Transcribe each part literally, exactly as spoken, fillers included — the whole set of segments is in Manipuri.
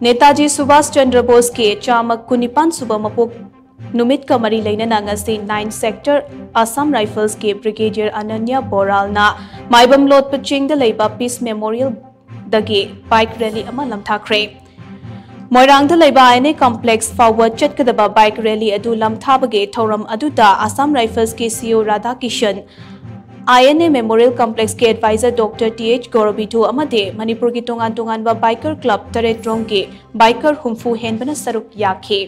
ꯅꯦꯇꯥꯖꯤ ꯁꯨꯚꯥꯁ ꯆꯟꯗ꯭ꯔ ꯕꯣꯁꯀꯤ ꯆꯥꯝꯃ ꯀꯨꯟꯅꯤꯄꯥꯟ ꯁꯨꯕ ꯃꯄꯣꯛ ꯅꯨꯃꯤꯠꯀ ꯃꯔꯤ ꯂꯩꯅꯅ ꯉꯁꯤ ꯅꯥꯏꯟ ꯁꯦꯛꯇꯔ ꯑꯁꯥꯝ ꯔꯥꯏꯐꯜꯁꯀꯤ ꯕ꯭ꯔꯤꯒꯦꯗꯤꯌꯔ ꯑꯅꯟꯌ ꯕꯣꯔꯥꯜꯅ ꯃꯥꯏꯕꯝ ꯂꯣꯠꯄ ꯆꯤꯡꯗ ꯂꯩꯕ ꯄꯤꯁ ꯃꯦꯃꯣꯔꯤꯌꯦꯜꯗꯒꯤ ꯕꯥꯏꯛ ꯔꯦꯂꯤ ꯑꯃ ꯂꯝꯊꯥꯈ꯭ꯔꯦ꯫ ꯃꯣꯏꯔꯥꯡꯗ ꯂꯩꯕ ꯑꯥꯏ ꯑꯦꯟ ꯑꯦ ꯀꯝꯄ꯭ꯂꯦꯛꯁ ꯐꯥꯎꯕ ꯆꯠꯀꯗꯕ ꯕꯥꯏꯛ ꯔꯦꯂꯤ ꯑꯗꯨ ꯂꯝꯊꯥꯕꯒꯤ ꯊꯧꯔꯝ ꯑꯗꯨꯗ Assam ꯔꯥꯏꯐꯜꯁꯀꯤ C E O Radhakishan, I N A memorial ꯀꯝꯄ꯭ꯂꯦꯛꯁꯀꯤ adviser doctor T H Gourabidhu ꯑꯃꯗꯤ ꯃꯅꯤꯄꯨꯔꯒꯤ ꯇꯣꯉꯥꯟ ꯇꯣꯉꯥꯟꯕ ꯕꯥꯏꯀꯔ ꯀ꯭ꯂꯕ ꯇꯔꯦꯠꯔꯣꯝꯒꯤ ꯕꯥꯏꯀꯔ ꯍꯨꯝꯐꯨ ꯍꯦꯟꯕꯅ ꯁꯔꯨꯛ ꯌꯥꯈꯤ꯫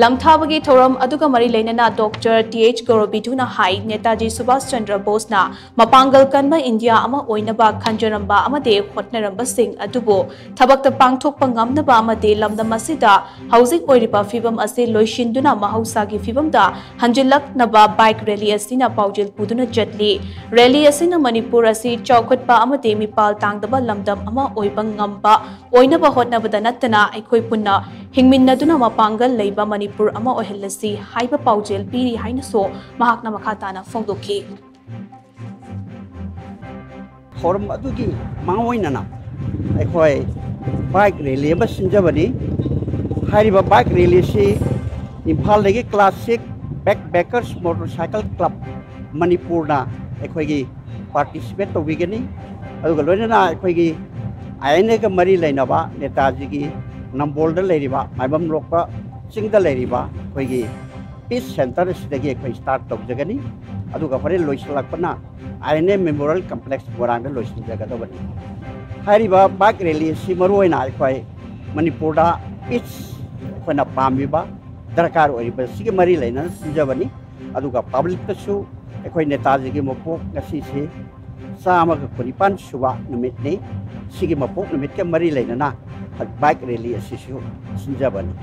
ꯂꯝꯊꯥꯕꯒꯤ ꯊꯧꯔꯝ ꯑꯗꯨꯒ ꯃꯔꯤ ꯂꯩꯅꯅ ꯗꯣꯛꯇꯔ ꯇꯤ ꯑꯩꯆ ꯒꯧꯔꯕꯤꯙꯨꯅ ꯍꯥꯏ, ꯅꯦꯇꯥꯖꯤ ꯁꯨꯚꯥꯁ ꯆꯟꯗ꯭ꯔ ꯕꯣꯁꯅ ꯃꯄꯥꯡꯒꯜ ꯀꯟꯕ ꯏꯟꯗꯤꯌꯥ ꯑꯃ ꯑꯣꯏꯅꯕ ꯈꯟꯖꯔꯝꯕ ꯑꯃꯗꯤ ꯍꯣꯠꯅꯔꯝꯕꯁꯤꯡ ꯑꯗꯨꯕꯨ ꯊꯕꯛꯇ ꯄꯥꯡꯊꯣꯛꯄ ꯉꯝꯅꯕ ꯑꯃꯗꯤ ꯂꯝꯗꯝ ꯑꯁꯤꯗ ꯍꯧꯖꯤꯛ ꯑꯣꯏꯔꯤꯕ ꯐꯤꯕꯝ ꯑꯁꯤ ꯂꯣꯏꯁꯤꯟꯗꯨꯅ ꯃꯍꯧꯁꯥꯒꯤ ꯐꯤꯕꯝꯗ ꯍꯟꯖꯤꯜꯂꯛꯅꯕ ꯕꯥꯏꯛ ꯔꯦꯂꯤ ꯑꯁꯤꯅ ꯄꯥꯎꯖꯦꯜ ꯄꯨꯗꯨꯅ ꯆꯠꯂꯤ꯫ ꯔꯦꯂꯤ ꯑꯁꯤꯅ ꯃꯅꯤꯄꯨꯔ ꯑꯁꯤ ꯆꯥꯎꯈꯠꯄ ꯑꯃꯗꯤ ꯃꯤꯄꯥꯜ ꯇꯥꯡꯗꯕ ꯂꯝꯗꯝ ꯑꯃ ꯑꯣꯏꯕ ꯉꯝꯕ ꯑꯣꯏꯅꯕ ꯍꯣꯠꯅꯕꯗ ꯅꯠꯇꯅ ꯑꯩꯈꯣꯏ ꯄꯨꯟꯅ ꯍꯤꯡꯃꯤꯟꯅꯗꯨꯅ ꯃꯄꯥꯡꯒꯜ ꯂꯩꯕ ꯃꯅꯤꯄꯨꯔ ꯑꯃ ꯑꯣꯏꯍꯜꯂꯁꯤ ꯍꯥꯏꯕ ꯄꯥꯎꯖꯦꯜ ꯄꯤꯔꯤ ꯍꯥꯏꯅꯁꯨ ꯃꯍꯥꯛꯅ ꯃꯈꯥ ꯇꯥꯅ ꯐꯣꯡꯗꯣꯛꯈꯤ꯫ ꯊꯧꯔꯝ ꯑꯗꯨꯒꯤ ꯃꯥꯡꯑꯣꯏꯅꯅ ꯑꯩꯈꯣꯏ ꯕꯥꯏꯛ ꯔꯦꯂꯤ ꯑꯃ ꯁꯤꯟꯖꯕꯅꯤ꯫ ꯍꯥꯏꯔꯤꯕ ꯕꯥꯏꯛ ꯔꯦꯂꯤꯁꯤ ꯏꯝꯐꯥꯜꯗꯒꯤ classic back bakers motorcycle club ꯃꯅꯤꯄꯨꯔꯅ ꯑꯩꯈꯣꯏꯒꯤ ꯄꯥꯔꯇꯤꯁꯤꯄꯦꯠ ꯇꯧꯕꯤꯒꯅꯤ꯫ ꯑꯗꯨꯒ ꯂꯣꯏꯅꯅ ꯑꯩꯈꯣꯏꯒꯤ ꯑꯥꯏ ꯑꯦꯟ ꯑꯦꯒ ꯃꯔꯤ ꯂꯩꯅꯕ ꯅꯦꯇꯥꯖꯤꯒꯤ ꯅꯝꯕꯣꯜꯗ ꯂꯩꯔꯤꯕ ꯃꯥꯏꯕꯝ ꯂꯣꯛꯄ ꯆꯤꯡꯗ ꯂꯩꯔꯤꯕ ꯑꯩꯈꯣꯏꯒꯤ ꯄꯤꯁ ꯁꯦꯟꯇꯔ ꯑꯁꯤꯗꯒꯤ ꯑꯩꯈꯣꯏ ꯁ꯭ꯇꯥꯔꯠ ꯇꯧꯖꯒꯅꯤ꯫ ꯑꯗꯨꯒ ꯍꯣꯔꯦꯟ ꯂꯣꯏꯁꯤꯜꯂꯛꯄꯅ ꯑꯥꯏ ꯑꯦꯟ ꯑꯦ ꯃꯦꯃꯣꯔꯤꯌꯦꯜ ꯀꯝꯄ꯭ꯂꯦꯛꯁ ꯃꯣꯏꯔꯥꯡꯗ ꯂꯣꯏꯁꯤꯟꯖꯒꯗꯕꯅꯤ꯫ ꯍꯥꯏꯔꯤꯕ ꯕꯥꯏꯛ ꯔꯦꯂꯤ ꯑꯁꯤ ꯃꯔꯨꯑꯣꯏꯅ ꯑꯩꯈꯣꯏ ꯃꯅꯤꯄꯨꯔꯗ ꯄꯤꯁ ꯑꯩꯈꯣꯏꯅ ꯄꯥꯝꯃꯤꯕ ꯗꯔꯀꯥꯔ ꯑꯣꯏꯔꯤꯕ ꯑꯁꯤꯒ ꯃꯔꯤ ꯂꯩꯅꯅ ꯁꯤꯟꯖꯕꯅꯤ꯫ ꯑꯗꯨꯒ ꯄꯕ꯭ꯂꯤꯛꯇꯁꯨ ꯑꯩꯈꯣꯏ ꯅꯦꯇꯥꯖꯤꯒꯤ ꯃꯄꯣꯛ ꯉꯁꯤꯁꯤ ꯆꯥꯝꯃꯒ ꯀꯨꯟꯅꯤꯄꯥꯟ ꯁꯨꯕ ꯅꯨꯃꯤꯠꯅꯤ꯫ ꯁꯤꯒꯤ ꯃꯄꯣꯛ ꯅꯨꯃꯤꯠꯀ ꯃꯔꯤ ꯂꯩꯅꯅ ꯕꯥꯏꯛ ꯔꯦꯂꯤ ꯑꯁꯤꯁꯨ ꯁꯤꯟꯖꯕꯅꯤ꯫